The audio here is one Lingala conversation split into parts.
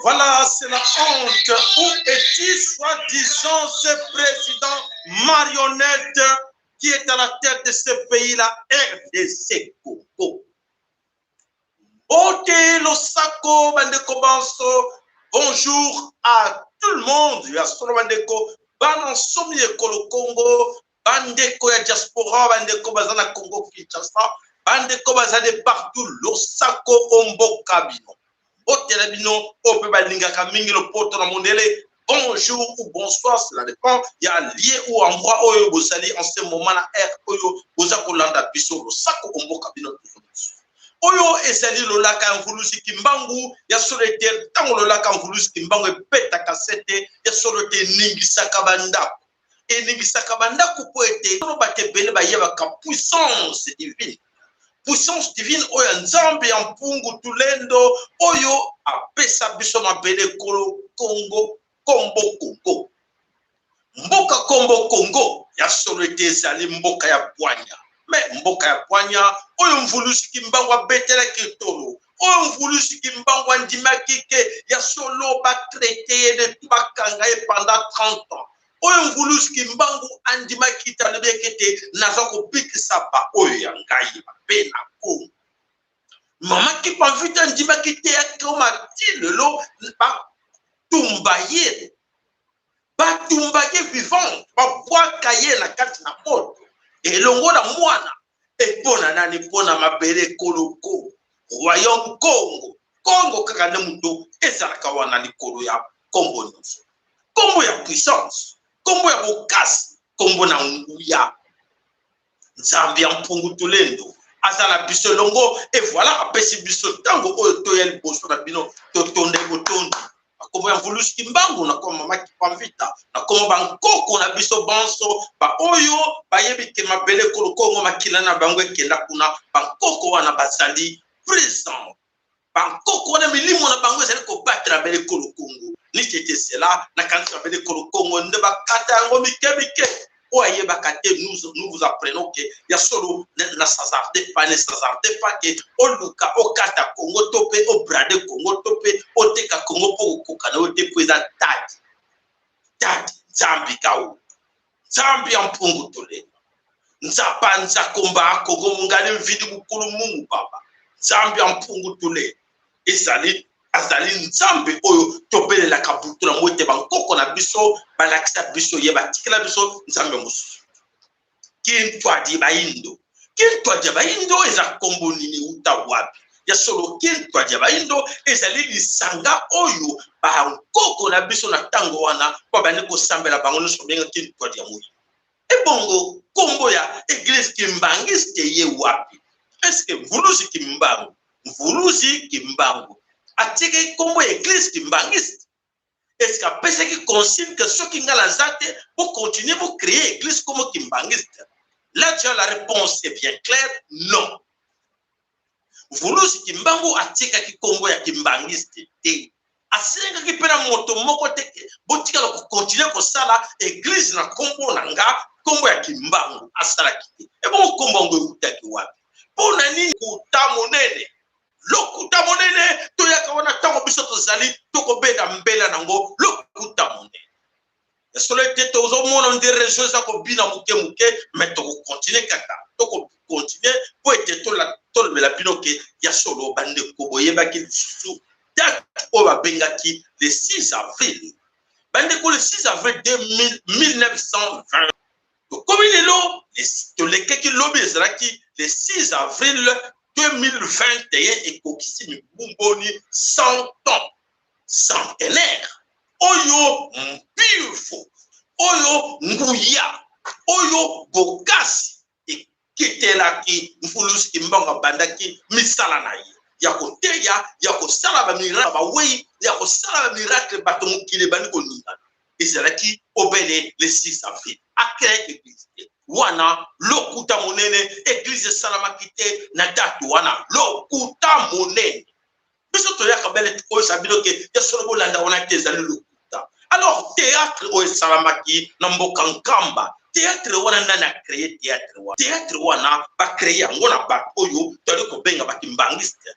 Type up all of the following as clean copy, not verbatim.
Voilà, c'est la honte. Où est-il, soi-disant, ce président marionnette qui est à la tête de ce pays-là, RDC Congo? Mbote losako bandeko banso, bonjour à tout le monde. Ya solo bandeko, bana nsomi ekolo Congo, bandeko ya diaspora, bandeko baza na Congo Kinshasa, bandeko baza de partout, losako omboka bino. Mbote na bino oyo mpe balingaka mingi lopoto na mondele. Bonjour ou bonsoir, cela dépend ya lieu ou endroit oyo bozali en ce moment na heure oyo boza kolanda biso. Losako omboka bino toujours biso. Oyo ezali lolaka ya Mvuluzi Kimbangu ya solo ete ntango lolaka ya Mvuluzi Kimbangu ebetaka sete ya solo ete eningisaka bandako, eningisaka bandako mpo ete solo bato ebele bayebaka puissance divine, puissance divine oyo ya Nzambe ya Mpungu Tulendo oyo apesa biso mabele ekolo Kongo, kombo Kongo. Mboka kombo Kongo ya solo ete ezali mboka ya bwanya, me mboka ya bwanya oyo Mvuluzi Kimbangu abetelaki tolo, oyo Mvuluzi Kimbangu andimaki ke ya solo batraite ye de bakanga ye pendant 30 ans, oyo Mvuluzi Kimbangu andimaki te, alobi ete naza kobikisa baoyo ya ngai bape na Kongo. Mama Kimpa andimaki te, akoma ti lelo batumba ye, batumba ye vivante, babwaka ye na kati na moto elongo na mwana. Epona nani? Mpona mabele ekolo Kongo, royaume Kongo. Kongo kaka nde moto ezalaka wana likolo ya kombo nyonso, kombo ya puissance, kombo ya bokasi, kombo na nguya. Nzambe ya Mpungu Tulendo aza na biso elongo. E voilà, apesi biso ntango oyo toya liboso na bino, totonda botondi na kombo ya Mvuluzi Kimbangu, na kombo Mama Kimpa Vita, na kombo bankoko na biso banso baoyo bayebi ke mabele ekolo Kongo makila na bango ekenda kuna. Bankoko wana bazali présent, bankoko wana milimo na bango ezali kobatela mabele ekolo Kongo. Niti ete cela nakanisi mabele ekolo Kongo nde bakata yango mike mike. Oyo ayebaka te, nous vous apprenons ke ya solo, ne s'hasarde pas, ne s'hasarde pas ke oluka okata Kongo to mpe obrader Kongo to mpe oteka Kongo mpo kokoka na yo te, mpo eza tadi tadi Nzambi kao, Nzambi ya Mpungu Tolela, Nzapa Nzakomba Akongo Mungali Mvidi Bukulu Mungu Baba. Nzambi ya Mpungu Tolela ezali, azali Nzambe oyo tobelelaka butu na moi te. Bankoko na biso balakisa biso ye, batikela biso Nzambe mosusu. Kintwadi Bayindo, Kintwadi ya Bayindo eza nkombo nini, euta wapi? Ya solo, Kintwadi ya Bayindo ezali lisanga oyo bankoko na biso na ntango wana mpo bandi kosambela bango nyonso babenga Kintwadi ya Moyindo. Ebongo nkombo ya église kimbangiste ye wapi? Est-ce Mvuluzi Kimbangu, Mvuluzi Kimbangu atikaki nkombo ya église kimbangiste? Est-ce apesaki consigne ke soki ngai naza te, bocontinue bocréer église kombo kimbangiste? Là déjà, la réponse est bien claire: non. Mvuluzi Kimbangu atikaki nkombo ya kimbangiste te, asengaki mpe na moto moko te ke botikala kocontinue kosala église na nkombo na nga, nkombo ya Kimbangu asalaki te. Ebongo nkombo yango eutaki wapi? Mpo na nini? Kuta monene, lokuta monene. Toyaka wana ntango biso tozali tokobenda mbela nango lokuta monene. Solo ete tozomona nde réseau eza kobina moke moke, mais tokocontinue kaka, tokocontinue mpo ete tolobela bino ke ya solo bandeko boyebaki lisusu date oyo babengaki le 6 avril. Bandeko, le 6 avril 1920, tokomi lelo, tolekaki lobi, ezalaki le 6 avril 2021, ekokisi mibu boni? 100 ans, centenaire oyo mpifo, oyo nguya, oyo bokasi ekitelaki Mfulusi Kimbangu. Abandaki misala na ye ya koteya, ya kosala bamiracle bawei, ya kosala bamiracle, bato mokili ebandi koningana. Ezalaki obele le 6 avril. Acréer église te wana, lokuta monene. Église esalamaki te na date wana, lokuta monene. Biso toyaka bele koyesa bino ke ya solo, bolanda wana te, ezali lokuta. Alors, théâtre oyo esalamaki na mboka Nkamba, théâtre wana, nani acréer théâtre wana? Théâtre wana bacréer yango na bato oyo toali kobenga bakimbangiste,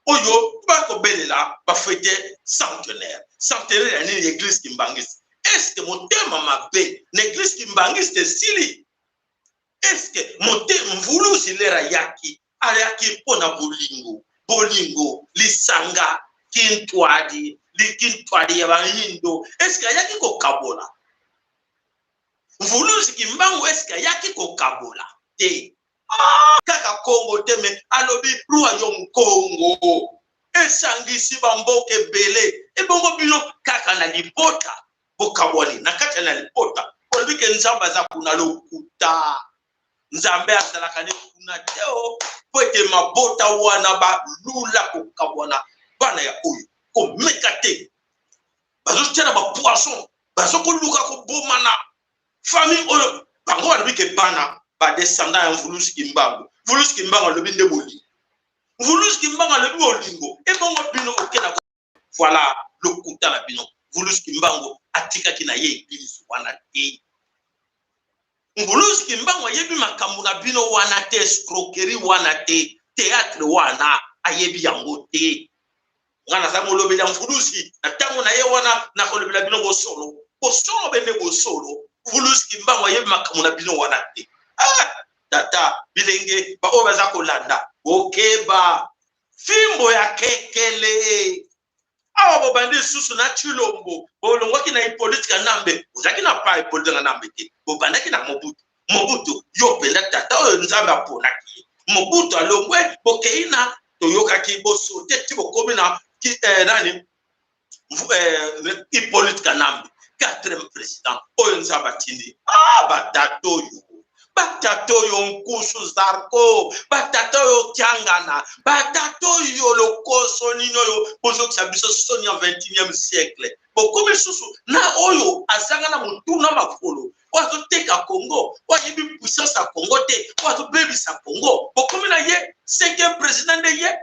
oyo bakobelela bafêter centenaire. Centenaire ya nini? Église kimbangiste. Est-ce motema mabe na église kimbangiste esili? Est-ce motema Mvuluzi lere ayaki, ayaki mpo na bolingo, bolingo, lisanga, kintwadi, likintwadi ya bayindo? Est-ce ayaki kokabola? Mvuluzi Kimbangu, est-ce ayaki kokabola te? Ah, kaka Kongo te, mais alobi royaume Kongo esangisi bamboka ebele. Ebongo bino kaka na libota bokabwani na kati ya na libota, olobi ke Nzambe aza kuna. Lokuta, Nzambe azalaka ne kuna te o, po ete mabota wana balula kokabwana. Bana ya oyo komeka te, bazotia na bapoison, bazokoluka kobomana. Famille oyo bango balobi ke bana badescendant ya Mvuluzi Kimbangu. Mvuluzi Kimbangu alobi nde bolingo, Mvuluzi Kimbangu alobi bolingo. Ebongo bino okenda, voilà lokuta na bino. Mvuluzi Kimbangu atikaki na ye église wana te. Mvuluzi Kimbangu ayebi makambo na bino wana te, escroquerie wana te, théâtre wana ayebi yango te. Nga naza molobeli ya Mvuluzi na ntango na ye wana, nakolobela bino bosolo, bosolo bende bosolo. Mvuluzi Kimbangu ayebi makambo na bino wana te. Ah, tata bilenge baoyo baza kolanda, bokeba fimbo ya kekele. Awa bobandi lisusu na Tshilombo. Bolongwaki na Hippolyte Kanambe, ozalaki na pa Hippolyte Kanambe te, bobandaki na Mobutu. Mobutu yo mpenza tata oyo Nzambe aponaki ye. Mobutu alongwe, bokei na toyokaki bosote ti bokomi na nani, Hippolyte Kanambe, quatrième président oyo Nzambe atindi. Ah, batata oyo, batata oyo Nkusu Zarko, batata oyo Kiangana, batata oyo lokoso nini oyo bozokisa biso soni ya 21e siècle. Bokomi lisusu na oyo azanga na motu na makolo, oyo azoteka Congo, oyo ayebi puissance ya Congo te, oyo azobebisa Congo. Bokomi na ye cinquième président nde ye.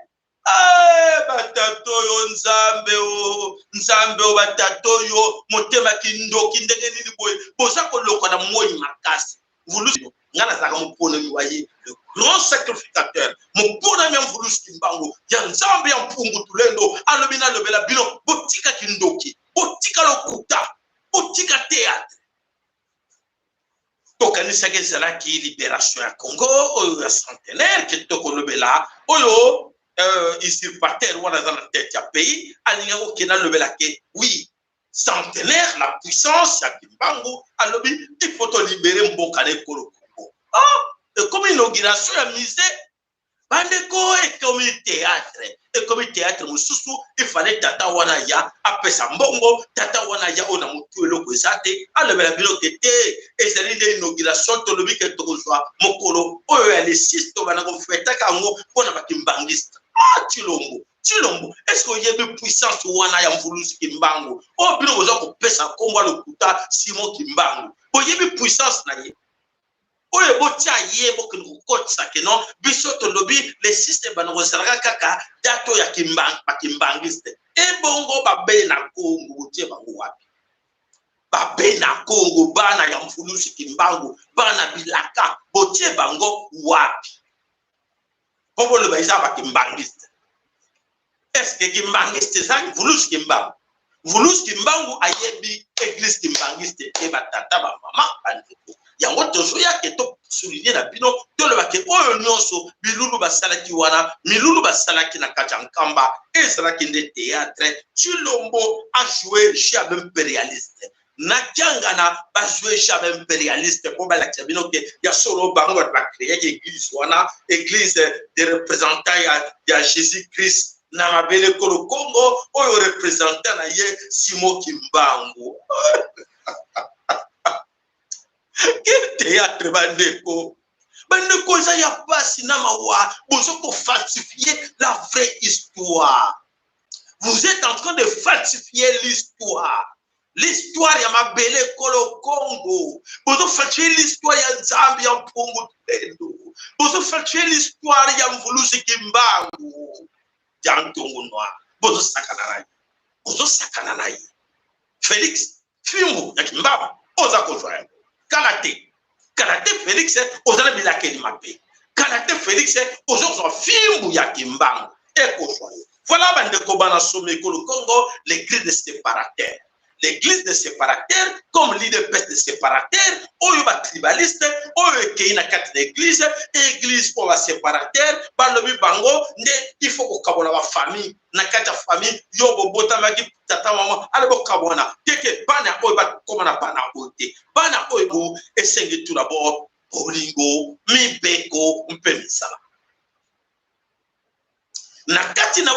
Batata oyo, Nzambe o, Nzambe o, batata oyo motema kindoki ndenge nini boye? Boza koloka na moi makasi. Mvuluzi, nga nazalaka moponami wa ye, le grand sacrificateur, moponami ya Mvuluzi Kimbangu, ya Nzambe ya Mpungu Tulendo. Alobi nalobela bino, botika kindoki, botika lokuta, botika théâtre. Tokanisaki ezalaki libération ya Congo oyo ya centenaire ke tokolobela oyo usurpateur wana aza na tête ya pays, alingaki kokende alobela ke oui, centenaire, la puissance ya Kimbangu. Alobi il faut tolibérer mboka na ekolo Congo. Ah, ekomi inauguration ya musée. Bandeko, ekomi théâtre, ekomi théâtre mosusu. Ifale tata wana ya apesa mbongo, tata wana ya oyo na motu eloko eza te, alobela bino ke te, ezali nde inauguration. Tolobi ke tokozwa mokolo oyo ya le 6, tobanda kofêtaka yango mpona bakimbangiste. Ah, Tshilombo, Tshilombo, est-ce oyebi puissance wana ya Mvuluzi Kimbangu oyo bino boza kopesa nkombo ya lokuta Simon Kimbangu? Boyebi puissance na ye oyo botia ye, bokende kokotisa keno biso tolobi le 6 ebanda kozalaka kaka date oyo ya bakimbangiste. Ebongo babe na Kongo, botie bango wapi? Babe na Kongo, bana ya Mvuluzi Kimbangu, bana bilaka, botie bango wapi mpo boloba eza bakimbangiste? Est-ce kimbangiste eza Mvuluzi Kimbangu? Mvuluzi Kimbangu ayebi église kimbangiste te. Batata, bamama, bandeko, yango tozoyake. Souligne na bino, toloba ke oyo nyonso bilulu basalaki wana, milulu basalaki na kati ya Nkamba, ezalaki nde théâtre. Tshilombo a joué jeu ya impérialiste na Kiangana, bajoué jeu ya impérialiste mpo balakisa bino ke ya solo bango bato bacréaki église wana, église de représentant ya Jésus Christ na mabele kolo Congo, oyo représentant na ye Simo Kimbangu. Quel théâtre, bandeko, bandeko! Eza ya pasi na mawa. Bozo kofalsifier la vraie histoire. Vous êtes en train de falsifier l'histoire, l'histoire ya mabele ekolo Congo. Bozofalsifier l'histoire ya Nzambe ya Mpungu Tulendo. Bozofalsifier l'histoire ya Mvuluzi Kimbangu ya Ntongo Noir. Bozosakana na ye, bozosakana na ye. Félix, fimbu ya Kimbangu oza kozwa yango kala te, kala te. Félix, oza na bilakeli mabe. Kala te, Félix, ozozwa fimbu ya Kimbangu, ekozwa yo. Voilà, bandeko bana somi ekolo Congo, l'église de séparateur, l'église de séparateur comme l'UDPS de séparateur, oyo batribaliste oyo ekei na kati na église, église oyo baséparateur balobi bango nde il faut kokabola bafamille. Na kati ya famille yo bobotamaki tata, mama, ale bokabwana teke. Bana oyo bakóma na bana oyo te, bana oyo esengi tout d'abord bolingo, mibeko mpe misala na kati na